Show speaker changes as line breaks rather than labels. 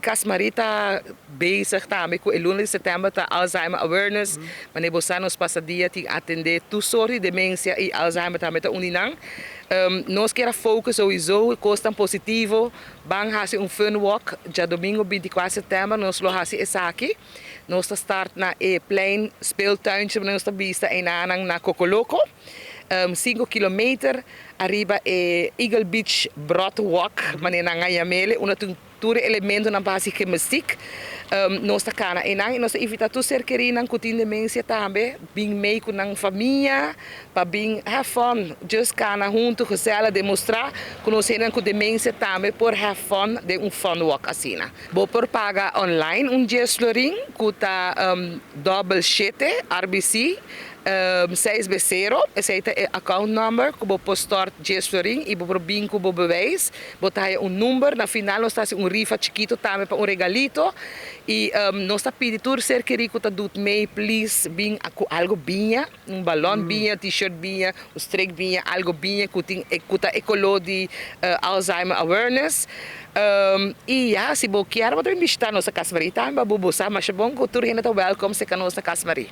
Cas Marie ta bezig tambe cu e luna di september ta Alzheimer Awareness. Manera bo sa, nos Pasadia tin atende tur soort di demencia y Alzheimer tambe ta un di nan. Nos kier a focus sowieso cosnan positivo. Ban haci un fun walk diadomingo 24 september, nos lo haci esaki. Nos ta start na e plein speeltuintje, nos ta bista einan na Cocoloco. 5 kilometer ariba e Eagle Beach Broadwalk, manera nan a yam'e, unda tin tur elementonan pa haci gymnastiek. Nos ta cana einan y nos ta invita tur ser kerinan cu tin demencia tambe, bin mee cu nan famia, pa bin have fun, just cana hunto, gezellig, demostra cu nos hendenan cu demencia tambe por have fun den un fun walk asina. Bo por paga online un 10 florin, cu ta 77 RBC 6 B0, esey ta e account number cu bo por stort 10 florin y bo por bin cu bo bewijs. Bo ta un number, na final nos ta un rifa chikito tambe pa un regalito y nos ta pidi tur ser keri cu ta doet mee, please bin cu algo biña, un balon biña, t-shirt biña, un strik biña, algo biña cu tin cu ta e color di Alzheimer Awareness. Y ja, si bo kier, bo ta bishita nos Cas Marie tambe, bo sa, mas bon cu tur hende ta welcome serca nos na Cas Marie.